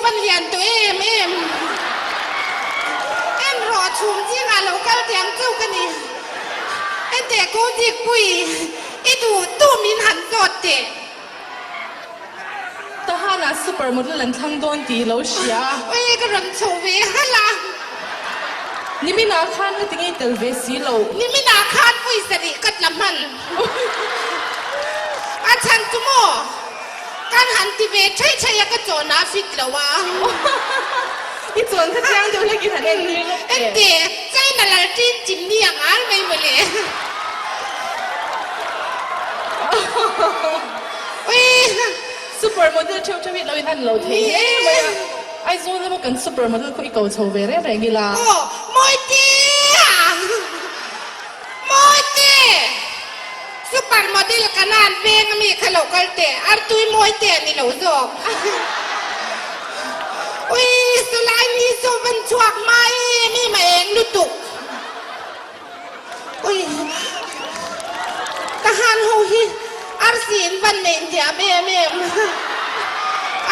van lian tawh em em. En rawh chhum zingah lo kal tiang chauh ka ni. Enteh ko Dikpui, i duh duh min han zawt teh. Tahanah super model an thlang dawn tih i lo hria. Ui ka rawn chho ve halh a. Niminah khan ka ti ngei tel ve si lo. Niminah khan pawisa rih ka tla hman. A chhan chu maw? Kan han ti ve thei thei a ka chawn a fit lo a. I chawn kha chiang deuh hlek in han en ni lawk teh. Ente, China lal ṭin chimni ang al mai mawle. Ui. Super model theuh theuh hi lo in an lo thei hle mai a. Aizawl lama kan super model khu i ko chho ve reng reng ila. Aw, Mawitea! Mawite! Super model ka nan veng ami kha lo kal teh, artui mawite a ni lo zawk. Ui, sawlai mi saw van chhuak hma em em a eng lutuk. Ui, ka han ho hi arsi in van nei hniam em em.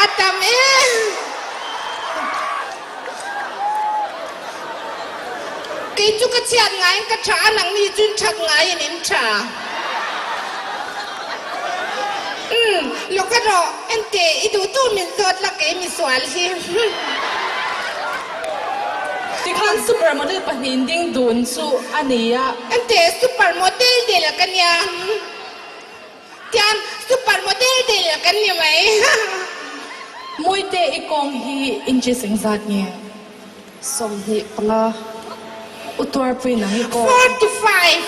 A tam em. Kei chu ka chhiat ngaiin ka tha a, nangni chuan that ngaiin in tha. Umm, lawk erawh ente i duh duh min zawt la kei misual hi. Tikhan super model pahnihin ding dun chu a ni a. Ente super model del ka nia. Tian super model del kan ni mai. Mawite i kawng hi inches engzat nge? 25. U tuarpui nang i kawng. 45.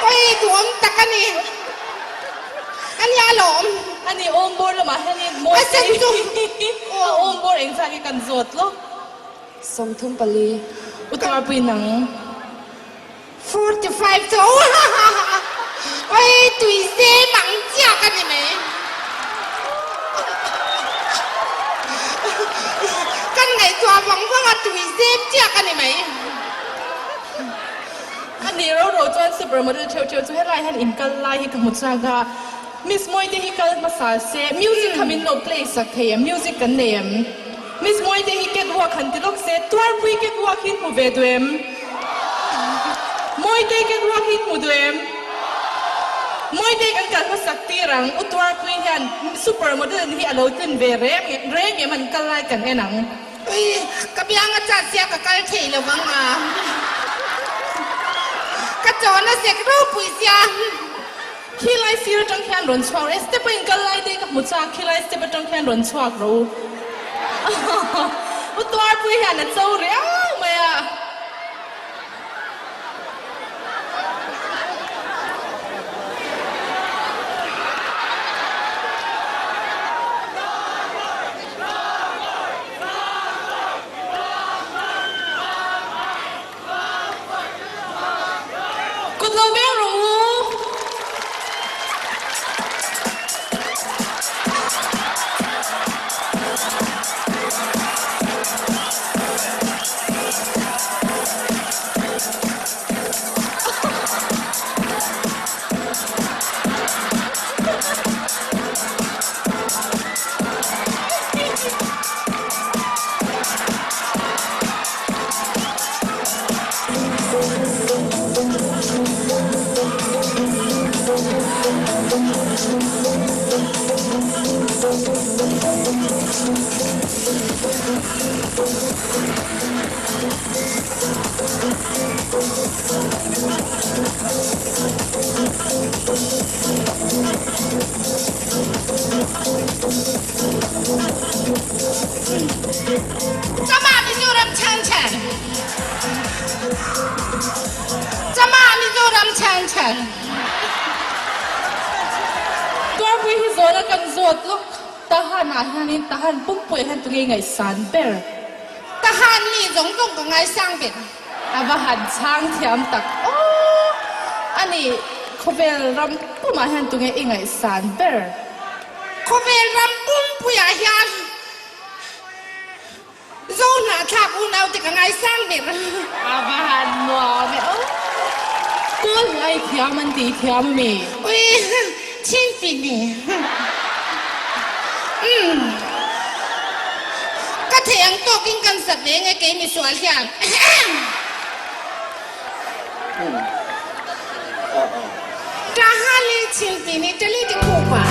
Oi duhawm tak a ni. A nia lawm. A ni awm bawr lamah hianin Mawite i a awm bawr engzat nge kan zawt lawk. 34. U tuarpui nang. 45 chu oi tui se mang chiah ka ni mai. Kan ngaihtuah vang vang a tui zem chiah ka ni mai. A ni ro ro chuan super model theuh theuh chu helai hian in kal lai hi ka hmu chak a, Miss Mawite hi kal hmasa se music kha min lo play sak thei em, music kan nei em? Miss Mawite hi catwalk han ti lawk se, Tuarpui catwalk hi hmu ve duh em? Mawite catwalk hi hmu duh em? Mawite kan kal hmasak tir ang, U Tuarpui hian super model hi a lo tlin ve reng reng em an kal lai kan en ang. Ui, ka biang a chat sia ka kal thei lo vang a. Ka chawn a sek ropui sia. Khilai sir atang khian rawn chhuak rawh e, step a inkal lai te ka hmu chak, khilai step atang khian rawn chhuak rawh u. U Tuarpui hian a cho riau mai a. Kut lo veng rawh u. Chama Mizoram chhan chhan Chama Mizoram chhan chhan. Tuarpui hi zawhna kan zawt lawk. Tahan ah hianin Tahan pumpuiah hian tunge ngaihsan ber? Tahan mi zawng zawng ka ngaisang ber. A va han chhang thiam tak aw! A ni, khawvel ram pumah hian tunge i ngaihsan ber? Khawvel ram pumpuiah hian Zo hnahthlak unaute ka ngaisang ber. A va han nuam e aw! Kawl hi ai thiam an tih thiam a mi? Ui, chhingpini. Umm. Ka theih ang tawkin kan sa ve nge kei misual hian. Ahem. Ṭahali chhimtini ṭali ti khupa.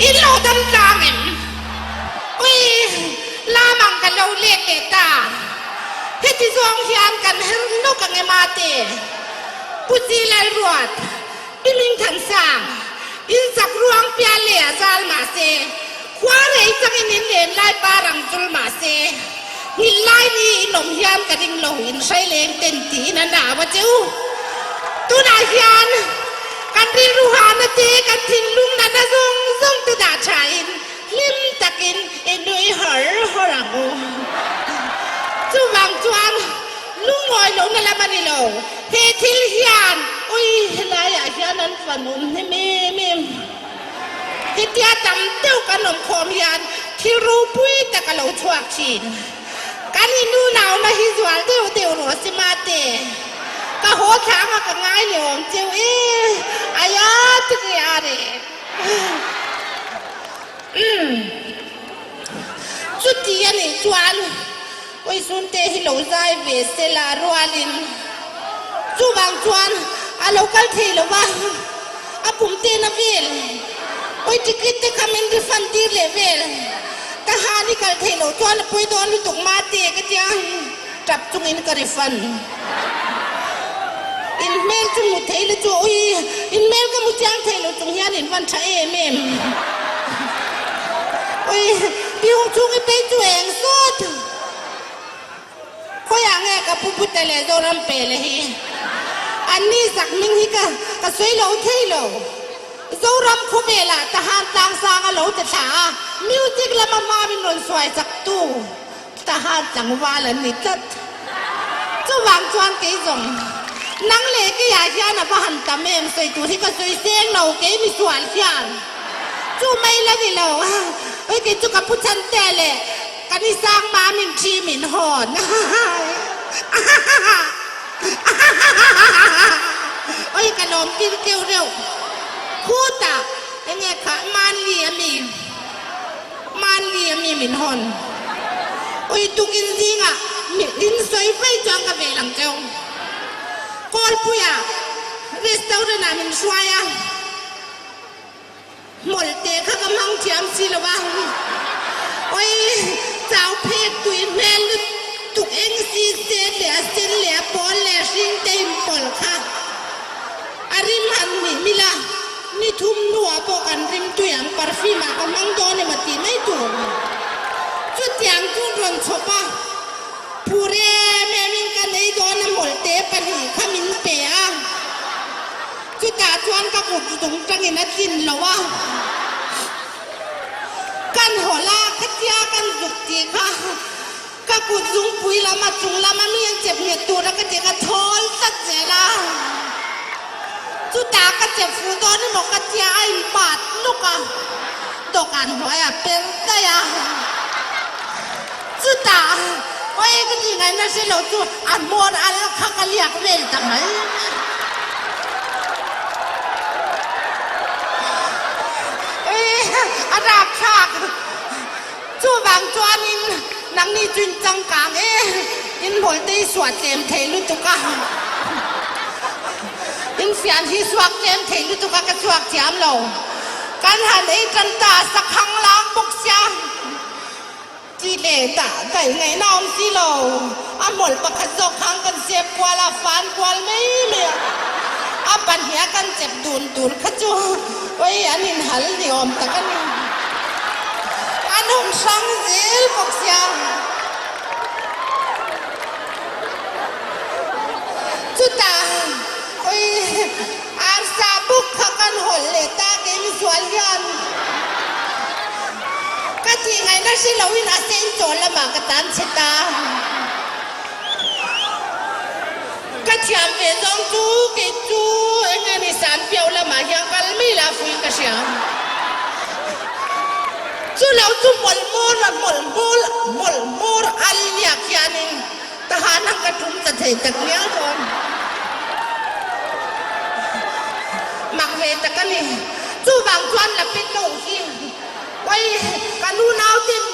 In lo dam tlang em? Ui, lam ang ka lo let leh ta. Heti zawng hian kan her nawk ang em a te? Pu Chi Lalruat, Pi Mingthansang, in chak ruang pial leh a zal mah se, khua rei changin in len lai par ang chul mah se, nghilh lai ni in awm hian ka ring lo, in hrai leng ten tiin a nau a che u. Tunah hian kan rilru hana te, kan thinlung nana zawng zawng. har har ang u. Chuvang chuan lungawi lohna lam a ni lo. He thil hian ui helaiah hian an van awm hnem em em. Hetia tam deuh kan awm khawm hian thil ropui tak a lo chhuak thin. Kan inunau-na hi zual deuh deuh rawh se mate. Ka haw thlang a ka ngai leh awm cheu e, aia tike a reh. Umm. Chuti a nih chuan Awihsunte hi lo zai ve se la rualin chuvang chuan a lo kal thei lo va, a pum ten a vel. Awi ticket te kha min refund tir leh vel. Ka han i kal thei lo chuan a pawi dawn lutuk mate ka tia tap chungin ka refund. In hmel chu hmu thei la chu ui, in hmel ka hmu chiang thei lo chung hian in van tha em em. Ui, pi hung chhung i pei chu eng sawt. Khawiah nge ka pu pute leh Zoram pe le hi? An ni zak hming hi ka ka sawi lo thei lo. Zoram khawvelah Tahan tlangsang a lo ti thla a, music lama hma min rawn suai chak tu. Tahan tlangval an ni tlat. Chuvang chuan kei zawng, nang leh keiah hian a va han tam em sawi tur hi ka sawi seng lo, kei misual hian chu mai la ni lo. Oi kei chu ka pu chhan te leh ka ni sang ma min thi min hawn. Oi ka lawm tir keuh reuh. Khutah enge kha Manli a mi. Hmanni a mi min hawn. Ui tukin zingah mi in sawi fei chuan ka vel ang cheu. Kawlpuia restaurant ah min hruai a, hmawlhte kha ka hmang thiam si lo va. Ui chau phek tui hmel lutuk eng si se leh a sen leh a pawl leh a hring te inpawlh kha a rim han hnih mil a. Ni thum hnuah pawh kan rim tui ang, perfume ah ka hmang dawn emaw tih mai tur. Chutiang chu rawn chhawp a, phur em em in ka nei dawn a hmawlhte pahnih kha min pe a, chutah chuan ka kut zung tangin a tlin lo a, kan hawlh a, khatia kan zuk tih kha ka kut zungpui lam a chung lama mi an chep nghet tura ka ti ka thawl tlat zel a. Chutah ka che fu dawn emaw ka tia a inpat nuk a, dawhkan hnuaiah per daih a. Chutah awi ka tih ngaihna hre lo chu a hmawr al kha ka liak vel ta mai. Awi a rapthlak. Chuvang chuanin nangni chu in changkang e, in hmawlhte i suah tlem thei lutuk a, in fian hi suak tlem thei lutuk a ka chhuak thiam lo. Kan han ei tan ta a sakhang lang bawk sia tih leh dah daih ngaihna awm si lo. A hmawlh pakhat zawk khang kan sep kual a, fan kual mai mai a, a pahniha kan chep dun tur kha chu oi an inhal ni awm tak a ni. An awm hrang zel bawk sia. Chutah oi arsa buk kha kan hawlh leh ta kei misual hian ka tih ngaihna hre loin a sen chaw lamah ka tan chhe ta. Ka thiam ve zawng chu kei chu eng nge ni san piau lamah hian kal mai la fuin ka hria. Chu lo chu mawlh hmawr a mawlh hmawr mawlh hmawr al liak hianin tahan ang ka tum ta thei tak ngial dawn. Mak ve tak a ni. Chuvang chuan la pe to hi oi ka nu nauten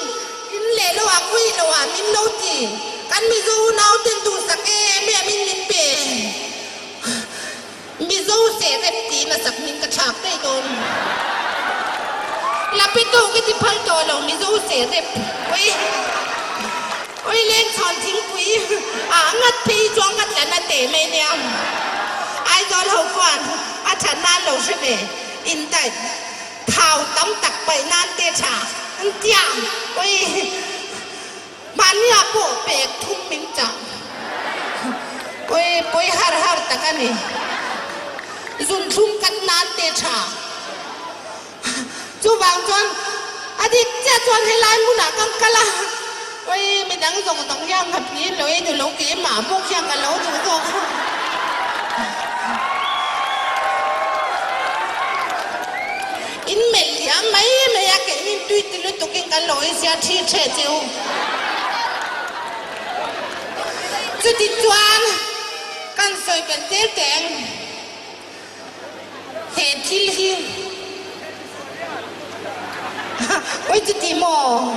In leh lo ah kui lo ah min lo ti. Kan Mizo unau ten duhsak em em in min pe. Mizo seh rem tiin a sak hming ka thlak daih dawn. Lapito ka ti phal tawh lo Mizo seh rep. Oi oi leng chhawn thingpui ah ngat phei chuang ka tla na teh mai nia. Aizawl ho khuan a that nan lo hre ve. In daih. Thau tam tak paih nan te tha an tia oi mahnia pawh pek thum min chah oi pawi har har tak a ni zun thlum kat nan te tha chuvang chuan a dik chiah chu. chuan helai hmunah kan kal a, oi midang zawng zawng hian nghapni lo ei duh lo keimah bawk hian ka lo duh zawk a. In melh liam mai mai a, keinin tui ti lutukin kan lo ei zia thi the cheu. Chuti chuan kan sawi belh zel teng. He thil hi oi chuti maw?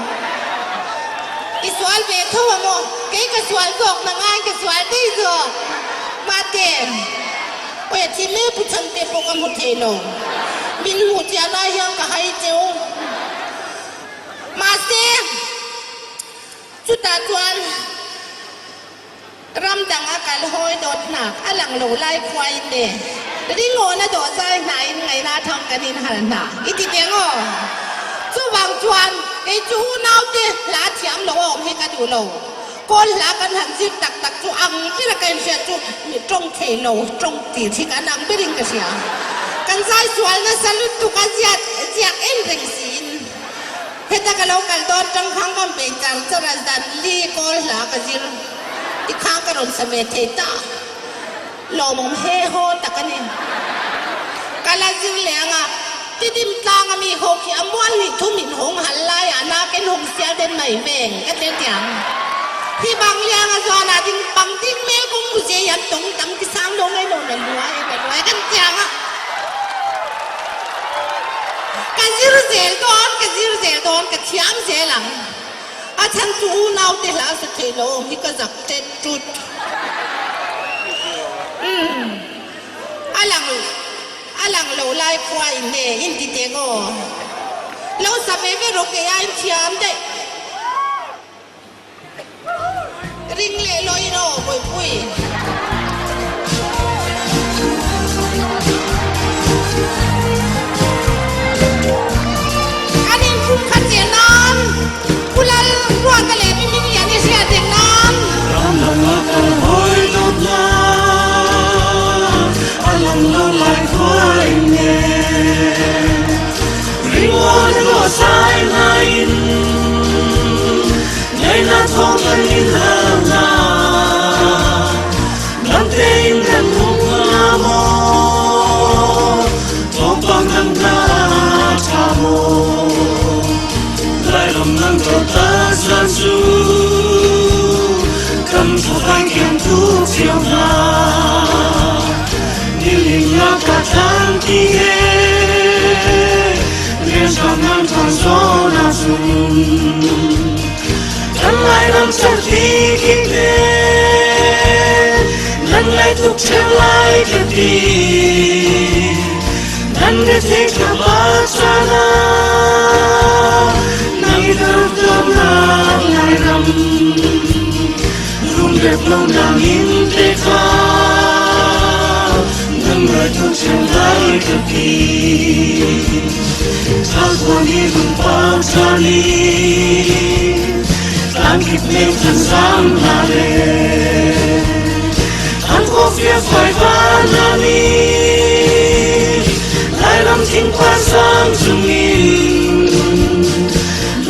I sual ve tho a maw? Kei ka sual zawk na ngai ka sual daih zawk. Mate, oi a thi mek pu Chhangte pawh ka hmu thei lo. Min hmuh chiah lai hian ka hai cheu. Mahse, chutah chuan. Ram dang a kal hawi dawt hnak a lang lo lai khua in le ringawn a dawh zai hna in ngaihna thang kan in hal hna i ti teng aw. Chuvang chuan kei chu unau te hla thiam lo a awm hi ka duh lo. Kawl hla kan han zir tak tak chu ang ber a ka inhriat chu mi tawng thei lo tawng tir hi kan ang berin ka hria. Kan zai sual nasa lutuk a ziat ziak en reng siin. Heta ka lo kal dawn tang khang ka bei char char a, zan li kawl hla ka zir i khang ka rawn sa ve thei ta. Lawmawm he haw tak a ni. Ka la zir leh ang a, Tidim tlang a mi ho khi a mual hnih thum in hawng hal lai ah nakin hawng sial den mai veng ka tle tiang. Hi bang liang a zuan ah ding bang ding mel kung mu zia yan tawng tam ki sang lo ngai lo na luai na luai kan tiang a. Ka zir zel dawn, ka zir zel dawn, ka thiam zel ang. A chhan chu unau te hla sa thei lo awm hi ka zak tet tut. Umm, a lang, a lang lo lai khua in nge in ti teng aw. Lo sa ve ve rawh kei a in thiam daih. Ring leh lawi rawh Bawihpui. Kan inpum khat zel nan Pu Lal Ruata leh Pi Hminglian i hriat reng nan. Ram danga kal hawi dawt na a lang lo lai khua in nge Ringawn a dawh sai nain Ngaihna thawng kan in hal hna. Dam tein kan um hnga maw? Thawngpang dang hna ṭha maw? Lairam nan dawt a zan cu kan thawfai kiang tuk cio hna. Nilin lak ka thlan ti he rian nan ṭuan zawn ahcun kan Lairam cerhti kik te nan ngai tuk ṭheu lai ka ti. Nan rethei thlapa caan ah nang i dawtnak Lairam Rungrep lo nang in te kha nan ngai tuk ṭheu lai ka ti. Thakuan hi rung pau ṭhan i tlangkip leng than sang hna le an kawfia fai van ni Lairam thingpar sang chungin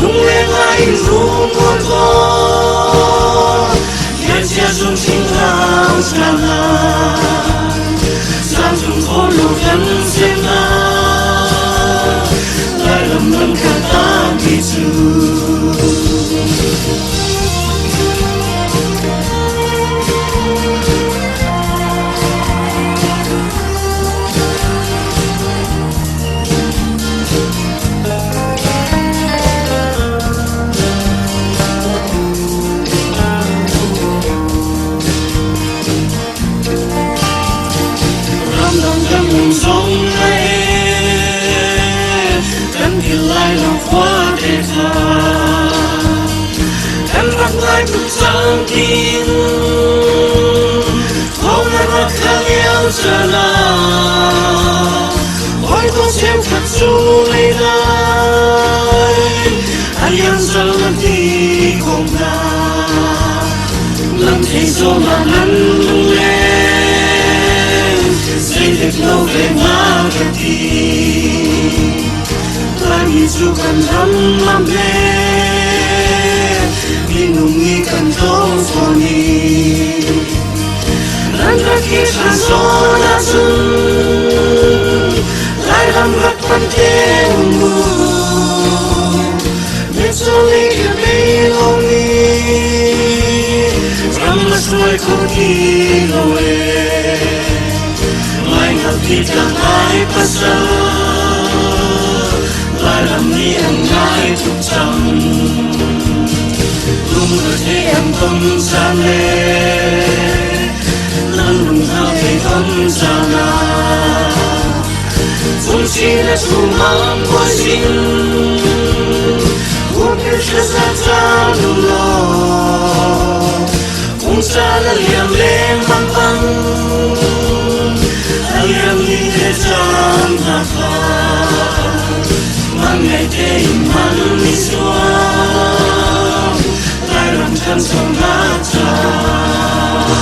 lungleng ai in rum mual tawn Lianchia chung thingtlang chana Sang chung khaw lo kan sem na Lairam lam kan tan ti chu. Ramdang kan um zong le kan philh lai lo khua te kha kan rak ngai tuk cang tiin thawng na rak kha lio caan ah hawikom cheukhat cu lei lai an iang zal na ti ko hna. Lam thei zawn ah nan lungleng zeitik lo ve na ka ti. Laimi cu kan ram lam he. Lai pasal Lairam nih an ngai tuk cang. Lungre an ton caan le nan lung hna thei ton caan ah Fungsi le chumang bawi sin Huapir thlaza caan u law Kum caan a liam lengmang bang A liam ni te caan hna kha Man ngei tein man i zuam Lairam ṭhanchonak caah.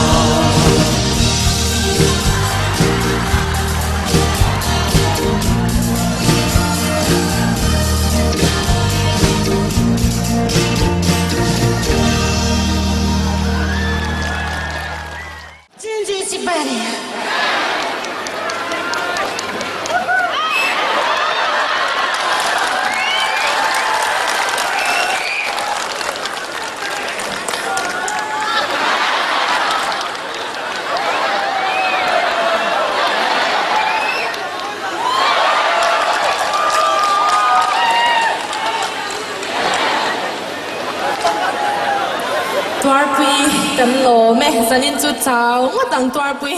Cinci Sipari. Tuarpui kan lawm e, zanin chu chau ngawt ang Tuarpui.